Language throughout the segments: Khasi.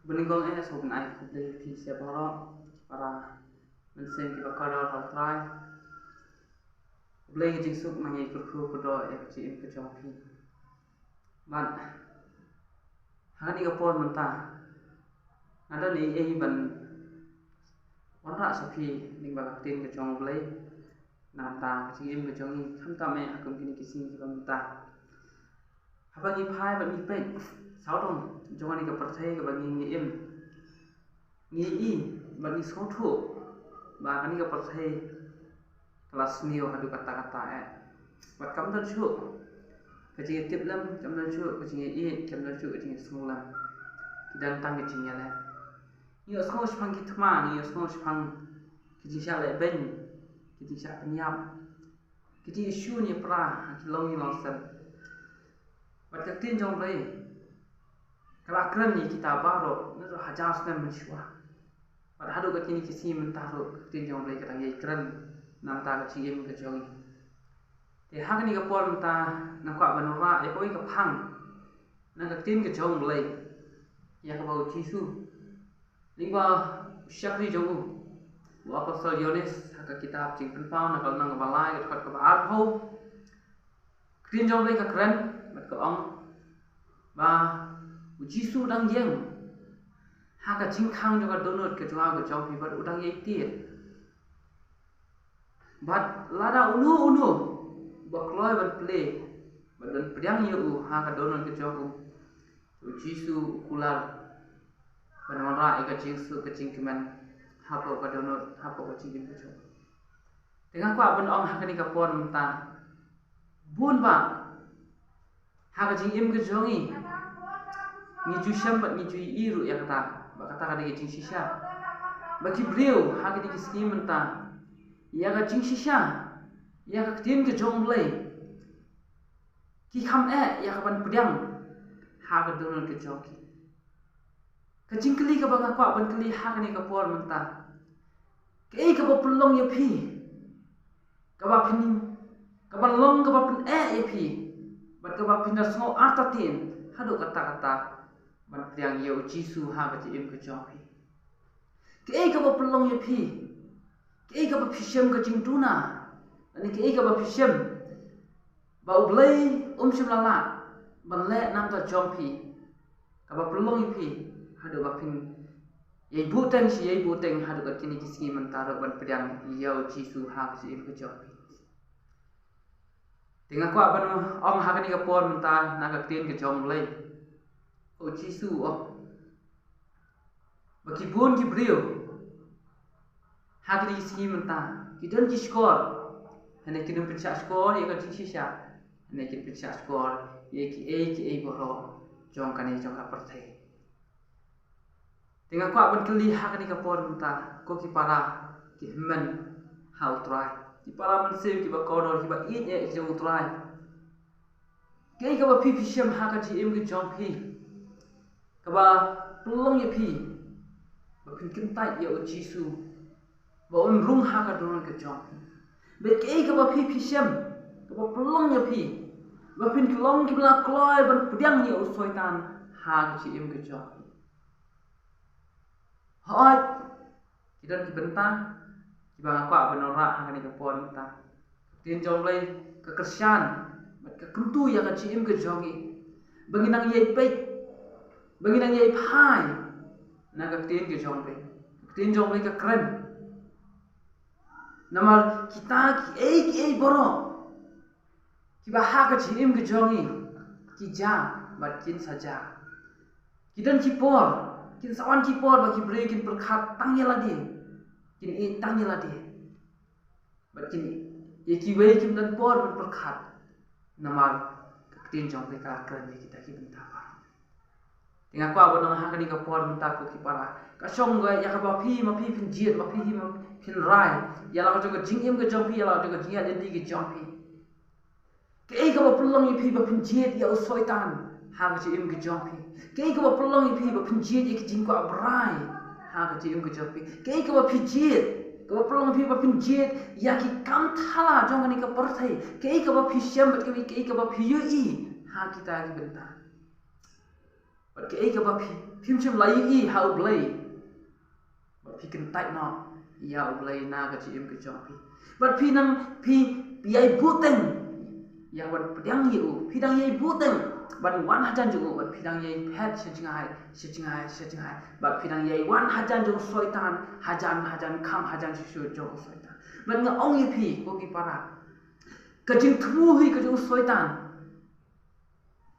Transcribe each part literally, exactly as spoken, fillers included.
Bynta kong eh, sngewbha ban ai khublei ïa phi baroh, para mynsiem kiba kordor ha U Trai. Khublei ka jingsuk, nang ïa kyrkhu kyrdoh ïa ka jingim ka jong phi. Bad ha kane ka por mynta nga don ei ei ban wanrah sha phi lyngba ka ktien ka jong U Blei. Namar ka jingim ka jong ngi khamtam eh ha kum kine ki sngi kiba mynta. Haba ngi phai bad ngi peit sawdong jong kane ka pyrthei kaba ngi, ngi im, ngi i bad ngi sngewthuh ba kane ka pyrthei ka la sniew haduh katta katta eh. Bad kam don shuh ka jingïatiplem, kam don shuh ka jingïaieit, kam don shuh ka jingïasngewlem. Ki don tang ka jingïaleh. Ngi ïohsngew shaphang ki thma, ngi ïohsngew shaphang ki jingshah leh beiñ, ki jingshah pynïap, ki jingïashun ïapra ha ki longïing longsem. Bad ka ktien jong U Blei ka la kren ïa kita baroh naduh hajar snem mynshuwa. Bad haduh ka kine ki sngi mynta ruh ka ktien jong U Blei ka dang ïai kren namar ka jingim ka jong ngi. Te ha kane ka por mynta nga kwah ban wanrah ïa kawei ka phang na ka ktien ka jong U Blei, ïa kaba U Jisu, lyngba u shakri jong u, u apostol Ïoannis, ha ka kitab Jingpynpaw na ka lynnong kaba lai, ka dkhot kaba arphew. Ka ktien jong U Blei ka kren bad ka ong ba U Jisu u dang ïeng ha ka jingkhang jong ka dohnud ka jong nga ka jong phi bad u dang ïai tied. Bad lada uno uno ba kloi ban plie bad ban pdiang ïa u ha ka dohnud ka jong u, U Jisu u kular ban wanrah ïa ka jingsuk ka jingkmen hapoh ka dohnud, hapoh ka jingim ka jong u. Te nga kwah ban ong ha kane ka por mynta, bun bah ha ka jingim ka jong ngi, ngi ju shem bad ngi ju ïohi ruh ïa kata, ba kata ka dei ka jingshisha. Ba ki briew ha kine ki sngi mynta, ïa ka jingshisha, ïa ka ktien ka jong U Blei, ki kham eh ïa ka ban pdiang ha ka dohnud ka jong ki. Ka jingkylli kaba nga kwah ban kylli ha kane ka por mynta, kaei kaba pynlong ïa phi kaba phin, kaba long kaba pyneh ïa phi bad kaba phin da sngew artatien haduh katta katta ban pdiang ïa U Jisu ha ka jingim ka jong phi? Kaei kaba pynlong ïa phi, kaei kaba phi shem ka jingduna, lane kaei kaba phi shem ba U Blei um shym la lah ban leh namar jong phi, kaba pynlong ïa phi haduh ba phin ïai buhteng shi ïai buhteng haduh ka kine ki sngi mynta ruh ban pdiang ïa U Jisu ha ka jingim ka jong phi? Te nga kwah ban ong ha kane ka por mynta na ka ktien ka jong U Blei, U Jisu u ong ba ki bun ki briew ha kine ki sngi mynta ki don ki shkor, hynrei kin ym pynshah shkor ïa ka jingshisha, hynrei kin pynshah shkor ïa kiei kiei baroh jong kane jong ka pyrthei. Te nga kwah ban kylli ha kane ka por mynta, ko ki para ki hynmen ha U Trai, ki para mynsiem kiba kordor kiba ïeit eh jong U Trai, kaei kaba phi phi shem ha ka jingim ka jong phi kaba pynlong ïa phi ba phin kyntait ïa U Jisu ba un rung ha ka dohnud ka jong phi? Bad kaei kaba phi phi shem kaba pynlong ïa phi ba phin long kiba la kloi ban pdiang ïa u Soitan ha ka jingim ka jong phi? Hooid, ki don ki bynta kiba nga kwah ban wanrah ha kane ka por mynta. Ka ktien jong U Blei ka kyrshan bad ka kyntu ïa ka jingim ka jong ngi ba ngin nang ïai peit, ba ngin nang ïai phai na ka ktien ka jong U Blei. Ka ktien jong U Blei ka kren, namar kita kiei kiei baroh kiba ha ka jingim ka jong ngi ki jia bad kin sa jia. Ki don ki por, kin sa wan ki por ba ki briew kin pyrkhat tang ïa lade, kin ïeit tang ïa lade, bad kin, ïa kiwei kim don por ban pyrkhat. Namar ka ktien jong U Blei ka kren ïa kita ki bynta baroh. Te nga kwah ban ong ha kane ka por mynta, ko ki para, ka shong ka ïa kaba phi ma phi phin jied, ma phi hi ma phin rai ïa la ka jong ka jingim ka jong phi, ïa la ka jong ka jingïaid lynti ka jong phi. Kaei kaba pynlong ïa phi ba phin jied ïa u Soitan ha ka jingim ka jong phi? Kaei kaba pynlong ïa phi ba phin jied ïa ka jingkwah brai ha ka jingim ka jong phi? Kaei kaba phi jied, kaba pynlong ïa phi ba phin jied ïa ki kam thala jong kane ka pyrthei? Kaei kaba phi shem bad kaei kaba phi ïohi ha kita ki bynta? Bad kaei kaba phi, phim shym la ïohi ha U Blei. Bad phi kyntait noh ïa U Blei na ka jingim ka jong phi. Bad phi nang phi, phi ïai buteng ïa wan pdiang ïa u. Phi dang ïai buteng ban wan hajan jong u. Bad phi dang ïai phet sha jngai, sha jngai, sha jngai. Bad phi dang ïai wan hajan jong u Soitan, hajan, hajan kham, hajan shisha jong u Soitan. Bad nga ong ïa phi, ko ki para, ka jingthmu hi ka jong u Soitan,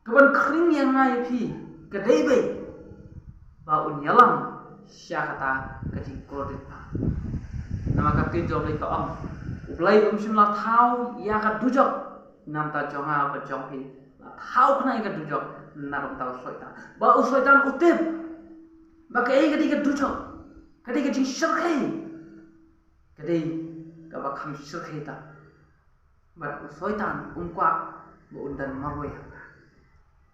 ka ban khring ïa nga ïa phi, ka dei beit ba un ïalam sha kata ka jingkordit. Namar ka ktien jong U Blei ka ong, U Blei um shym la thaw ïa ka dujok na bynta jong nga bad jong phi, la thaw khnang ïa ka dujok na bynta u Soitan. Ba u Soitan u tip ba kaei ka dei ka dujok, ka dei ka jingshyrkhei, ka dei kaba kham shyrkhei tam. Bad u Soitan um kwah ba un don marwei ha ka.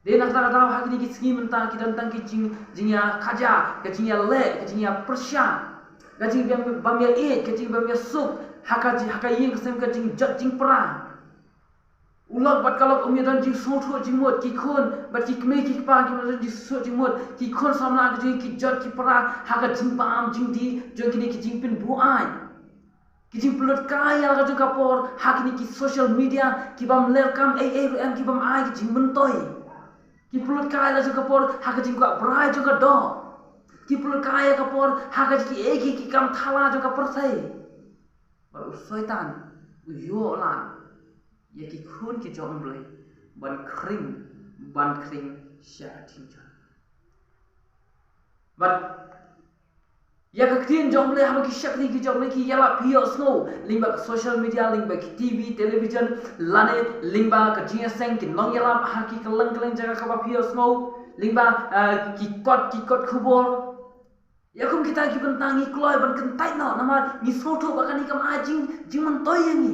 Dei na kata ka daw ha kine ki sngi mynta ki don tang ki jing, jingïakajia, ka jingïaleh, ka jingïapyrshah, ka jingbym, bym ïaieit, ka jingbym ïasuk ha ka ji-, ha ka ïing ka sem, ka jingjot jingpra. U lok bad ka lok um ïadon jingsngewthuh jingmut, ki khun bad ki kmie ki kpa kim don jingsngewthuh jingmut, ki khun samla ka jong ki jot ki pra ha ka jingbam jingdih jong kine ki jingpynbuaid. Ki jingpynlut kai ïa la ka jong ka por ha kine ki social media, ki bym leh kam ei ei ruh em, ki bym ai ki jingmyntoi. Ki pynlut kai ïa la ka jong ka por ha ka jingkwah brai jong ka doh. Ki pynlut kai ïa ka por ha ka jingkiei kiei ki kam thala jong ka pyrthei. Bad u Soitan u ïoh lad ïa ki khun ki jong U Blei ban khring, ban khring sha ka jingjot. Bad ïa ka ktien jong U Blei haba ki shakri ki jong U Blei ki ïalap phi ïohsngew lyngba ka social media, lyngba ki T V, television, lane lyngba ka jingïaseng, ki nongïalap ha ki kylleng kylleng jaka kaba phi ïohsngew, lyngba, eh, ki kot, ki kot khubor. Ïa kum kita ki bynta ngi kloi ban kyntait noh namar ngi sngewthuh ba kane kam ai jing, jingmyntoi ïa ngi.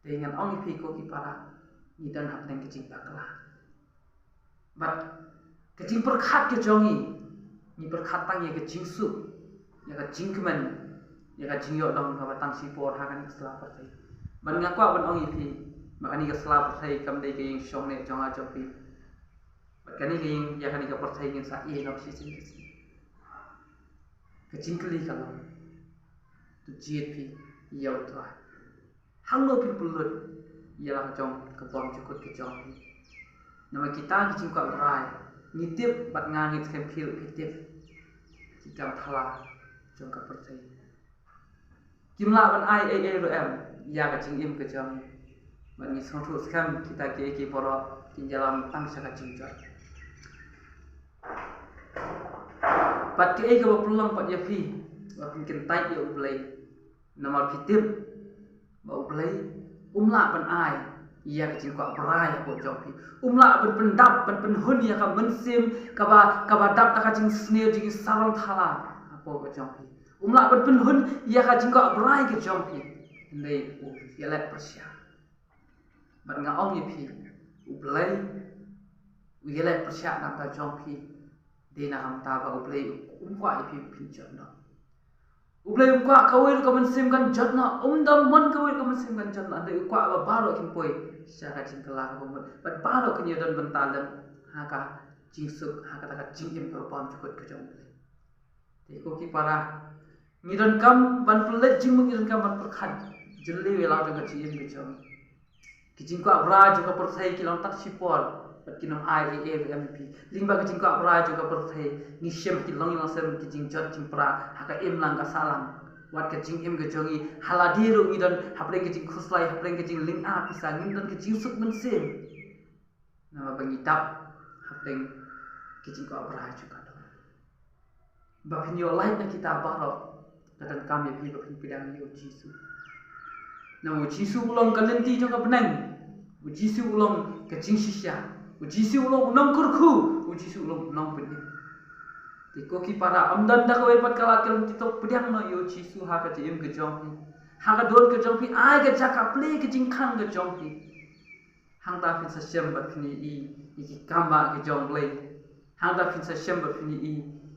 Te ngan ong ïa phi ko ki para, ngi don hapdeng ka jingbakla. Bad ka jingpyrkhat ka jong ngi, ngi pyrkhat tang ïa ka jingsuk, ïa ka jingkmen, ïa ka jingïoh dong kaba tang shipor ha kane ka sla pyrthei. Bad nga kwah ban ong ïa phi ba kane ka sla pyrthei kam dei ka ïing shong neh jong nga jong phi. Bad kane ka ïing, ïa kane ka pyrthei ngin sa ïeh noh shisien shisien. Ka jingkylli ka long, to jied phi ïa U Trai. Hangno phin pynlut ïa la ka jong ka bymjukut ka jong phi. Namar kita ki jingkwah brai, ngi tip bad nga ngeit skhem phi ruh phi tip, ki kam thala jong ka pyrthei. Kim lah ban ai ei ei ruh em ïa ka jingim ka jong ngi. Bad ngi sngewthuh skhem kita kiei kiei baroh kin ïalam tang sha ka jingjot. Bad kaei kaba pynlong pat ïa phi ba phin kyntait ïa U Blei. Namar phi tip ba U Blei um lah ban ai ïa ka jingkwah brai hapoh jong phi. Um lah ban pyndap, ban pynhun ïa ka mynsiem kaba, kaba dap da ka jingsniew jingsarong thala hapoh jong phi. Um lah ban pynhun ïa ka jingkwah brai ka jong phi. Hynrei u ïaleh pyrshah. Bad nga ong ïa phi, U Blei u ïaleh pyrshah na ka bynta jong phi. Dei na ka bynta ba U Blei um kwah ïa phi phin jot noh. U Blei um kwah kawei ruh ka mynsiem kan jot noh, um da mon kawei ruh ka mynsiem kan jot noh, hynrei u kwah ba baroh kin poi sha ka jingkylla kaba mut, bad baroh kin ïadon bynta lem ha ka jingsuk, ha kata ka jingim kaba bymjukut ka jong U Blei. Te ko ki para, ngi donkam ban pynleit jingmut, ngi donkam ban pyrkhat jylliew ïa la ka jong ka jingim ka jong ngi. Ki jingkwah brai jong ka pyrthei ki long tad shipor bad kin ym ai ei ei ruh em ïa phi. Lyngba ki jingkwah brai jong ka pyrthei ngi shem ki longïing longsem, ki jingjot jingpra ha ka imlang ka sahlang. Wat ka jingim ka jong ngi ha lade ruh ngi don hapdeng ka jingkhuslai, hapdeng ka jinglyngngoh pisa, ngim don ka jingsuk mynsiem. Namar ba ngi dap hapdeng ka jingkwah brai jong ka doh. Ba phin ïoh lait na kita baroh, ka donkam ïa phi ba phin pdiang ïa U Jisu. Namar U Jisu u long ka lynti jong ka bneng. U Jisu u long ka jingshisha. U Jisu u long u nongkyrkhu. U Jisu u long u nongpynim. Te ko ki para, ym don da kawei pat ka lad ka lynti, to pdiang noh ïa U Jisu ha ka jingim ka jong phi. Ha ka dohnud ka jong phi, ai ka jaka plie ka jingkhang ka jong phi. Hangta phin sa shem bad phin ïohi ïa ki kambah ki jong U Blei. Hangta phin sa shem bad phin ïohi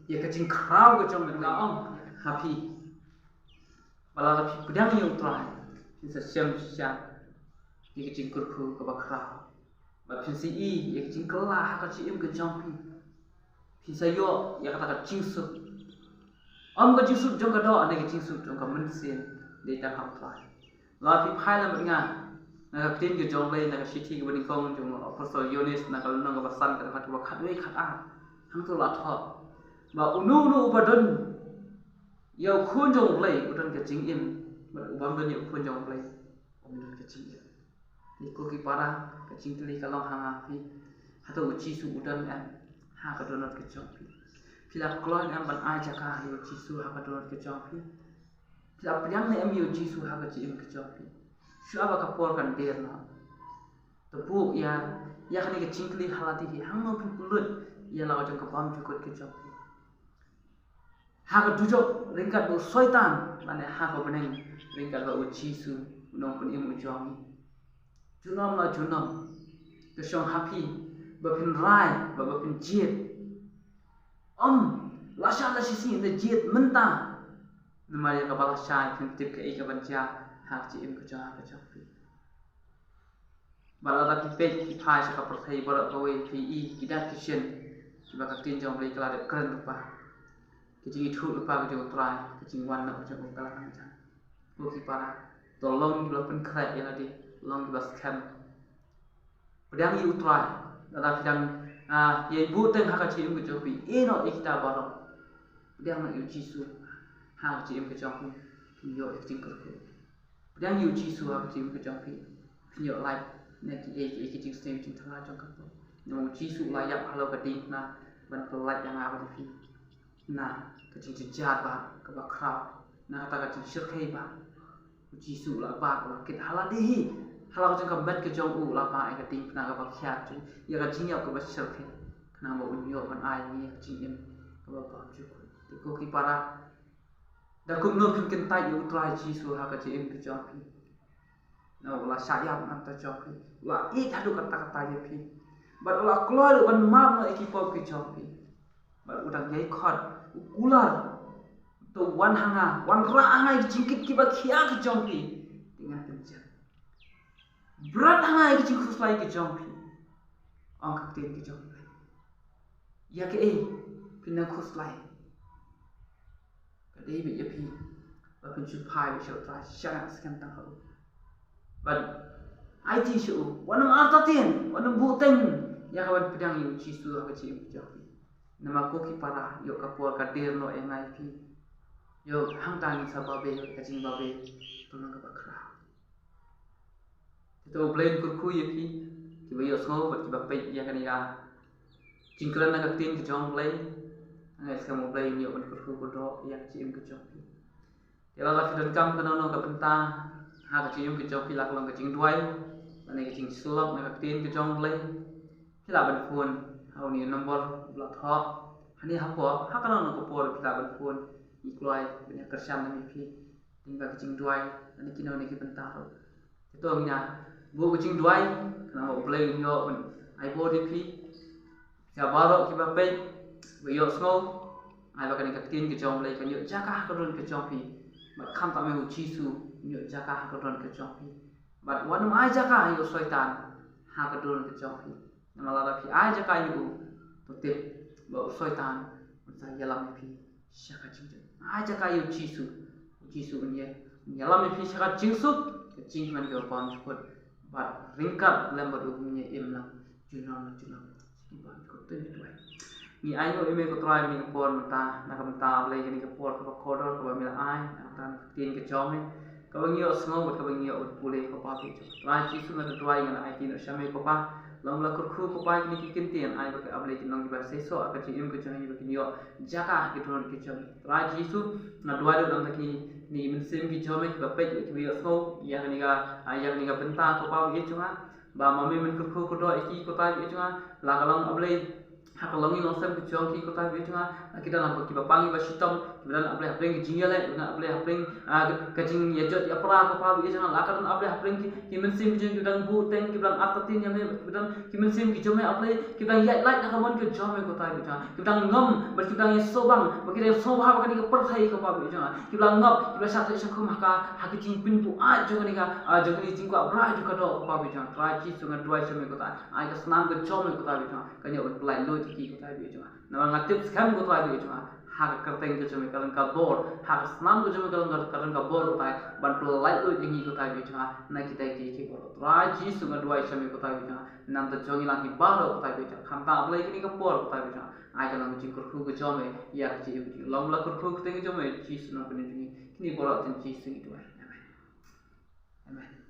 ïa ka jingkhraw ka jong U Blei. Nga ong ha phi ba lada phi pdiang ïa U Trai, phin sa shem shisha ïa ka jingkyrkhu kaba khraw. Phin sa ïohi ïa ka jingkylla ha ka jingim ka jong phi. Phin sa ïoh ïa kata ka jingsuk. Ym ka jingsuk jong ka doh ne ka jingsuk jong ka mynsiem, dei tang ha U Trai. La phi phai lang bad nga na ka ktien ka jong U Blei, na ka shithi kaba nyngkong jong u Apostol Ïoannis, na ka lynnong kaba san, ka dkhot kaba khatwei khatar. Hangto la thoh ba uno uno uba don ïa U Khun jong U Blei u don ka jingim, bad u bym don ïa U Khun jong U Blei um don ka jingim. Te ko ki para, ka jingkylli ka long ha nga phi, hato U Jisu u don em ha ka dohnud ka jong phi? Phi la kloi em ban ai jaka ïa U Jisu ha ka dohnud ka jong phi? Phi la pdiang ne em ïa U Jisu ha ka jingim ka jong phi? Shuwa ba ka por kan der noh, to buh ïa, ïa kane ka jingkylli ha lade hi, hangno phin pynlut ïa la ka jong ka bymjukut ka jong phi? Ha ka dujok ryngkat bad u Soitan, lane ha ka bneng ryngkat bad U Jisu, U Nongpynim u jong ngi? Junom la junom, ka shong ha phi ba phin rai bad ba phin jied. Ym lashai lashisngi, jied mynta, namar ïa kaba lashai phin tip kaei kaban jia ha ka jingim ka jong, ha ka jong phi. Bad lada phi peit, phi phai sha ka pyrthei baroh kawei, phi ïohi ki dak ki shin kiba ka ktien jong U Blei ka la dep kren lypa. Ka jingïathuh lypa ka jong U Trai, ka jingwan noh ka jong u ka la nang jan. Ko ki para, to long kiba pynkhreh ïa lade, long kiba skhem. Pdiang ïa U Trai, lada phi dang, ah, ïai buhteng ha ka jingim ka jong phi, ïehnoh ïa kita baroh. Pdiang ïa U Jisu ha ka jingim ka jong phi, phin ïoh ïa ka jingkyrkhu. Pdiang ïa U Jisu ha ka jingim ka jong phi, phin ïoh lait na kiei kiei ki jingsniew jingthala jong ka pop. Namar U Jisu u la ïap halor ka diengphna ban pyllait ïa nga bad ïa phi na ka jingjynjar ba kaba khraw, na kata ka jingshyrkhei ba U Jisu u la bah, u la kit ha lade hi, ha la ka jong ka met ka jong u, u la bah ïa ka diengphna kaba khia, ïa ka jingïap kaba shyrkhei, khnang ba un ïoh ban ai ïa ngi ïa ka jingim kaba bymjukut. Te ko ki para, da kumno phin kyntait ïa U Trai Jisu ha ka jingim ka jong phi? Na u la shah ïap na ka bynta jong phi, u la ïeit haduh katta katta ïa phi, bad u la kloi ruh ban map noh ïa ki pop ki jong phi. Bad u dang ïai khot, u kular, to wan ha nga, wanrah ha nga ïa ki jingkit kiba khia ki jong phi, te ngan pynjot. Bret ha nga ïa ki jingkhuslai ki jong phi, ong ka ktien ka jong U Blei. Ïa kaei phin nang khuslai? Ka dei beit ïa phi ba phin shu phai beit sha U Trai shane skhem tang ha u. Bad aiti sha u, wat nym artatien, wat nym buhteng ïa ka ban pdiang ïa U Jisu ha ka jingim ka jong phi. Namar ko ki para, ïoh ka por ka der noh ïa nga ïa phi. Ïoh hangta ngin sa babe ka jingbabe ka long kaba khraw. Te to U Blei un kyrkhu ïa phi kiba ïohsngew bad kiba peit ïa kane ka jingkren na ka ktien ka jong U Blei. Nga ngeit skhem U Blei un ïoh ban kyrkhu kyrdoh ïa ka jingim ka jong phi. Te lada phi donkam kano kano ka bynta ha ka jingim ka jong phi, la ka long ka jingduwai lane ka jingsyllok na ka ktien ka jong U Blei, phi lah ban phone ha une u nombor ba la thoh hangne hapoh, ha kano kano ka por phi lah ban phone. Ngi kloi ban ïa kyrshan ïa phi lyngba ka jingduwai lane kino kino ki bynta ruh. Te to ngin ïa buh ka jingduwai, khnang ba U Blei un ïoh ban ai bor ïa phi. Ïa baroh kiba peit, ba ïohsngew, ai ba kane ka ktien ka jong U Blei kan ïoh jaka ha ka dohnud ka jong phi. Bad khamtam ïa U Jisu un ïoh jaka ha ka dohnud ka jong phi. Bad wat nym ai jaka ïa u Soitan ha ka dohnud ka jong phi. Namar lada phi ai jaka ïa u, to tip ba u Soitan un sa ïalam ïa phi sha ka jingjop. Ai jaka ïa U Jisu, U Jisu un ïa, un ïalam ïa phi sha ka jingsuk, ka jingkmen kaba bymjukut. Bad ryngkat lem bad u ngin ïa im lang junom la junom. Sha ki bymjukut. To ngin duwai. Ngi ainguh ïa me ko Trai kane ka por mynta, na ka bynta U Blei kane ka por kaba kordor kaba me la ai, na ka bynta ka ktien ka jong me kaba ngi ïohsngew bad kaba ngi ïoh ban pule, ko Pa. Trai Jisu, nga duwai, ngan aiti noh sha me, ko Pa. Long la kyrkhu, ko Pa, ïa kine ki ktien, ai ba, ko Pa, kin long kiba seisoh ha ka jingim ka jong ngi, ba kin ïoh jaka ha ki dohnud ki jong ngi. Trai Jisu, nga duwai ruh na ka bynta kine, kine ki mynsiem ki jong me kiba peit, kiba ïohsngew ïa kane ka, ah, ïa kane ka bynta, ko Pa, ba ïeit jong nga, ba ma me men kyrkhu kyrdoh ïa ki, ko Trai, ba ïeit jong nga, la ka long, A Blei, Ha ka longïing longsem ka jong ki ko Trai Blei jong nga, ki don ha kiba pang kiba shitom, kiba don A Blei hapdeng ki jingïaleh, kiba don A Blei hapdeng, ah, ka jingïajot ïapra ko Pa Blei jong nga, la ka don A Blei hapdeng ki, ki mynsiem ki jong kiba dang buh teng, kiba dang artatien ïa me, kiba don ki mynsiem ki jong me A Blei, kiba dang ïaid lait ha ka mon ka jong me ko Trai Blei jong nga, kiba dang ngam, bad kiba dang ïasngewbang, bad kiba dang sngewbha ba kane ka pyrthei ko Pa Blei jong nga, kiba dang ngop, kiba shah thait shah khum ha ka, ha ka jingpynbuaid jong kane ka, ah, jong kane ka jingkwah bra jong ka doh ko Pa Blei jong nga, Trai Jisu nga duwai sha me ko Trai, ai ka snam ka jong me ko Trai Blei jong nga, kan ïoh ban pynlait luid ïa ki ko Trai Blei jong nga. Namar nga tip skhem ko Trai Blei jong nga, ha ka kyrteng ka jong me ka don ka bor, ha ka snam ka jong me ka don ka, ka don ka bor ko Trai, ban pynlait luid ïa ngi ko Trai Blei jong nga, na kita ki ki bor. Trai Jisu nga duwai sha me ko Trai Blei jong nga, nangta jong ngi lang hi baroh ko Trai Blei jong nga, khamtam A Blei kane ka por ko Trai Blei jong nga, ai ka long ka jingkyrkhu ka jong me ïa ka jingim ka jong ngi. Long la kyrkhu ka kyrteng ka jong me, Jisu nongpynim jong ngi. Kine baroh ha ka kyrteng Jisu ngi duwai. Amen. Amen.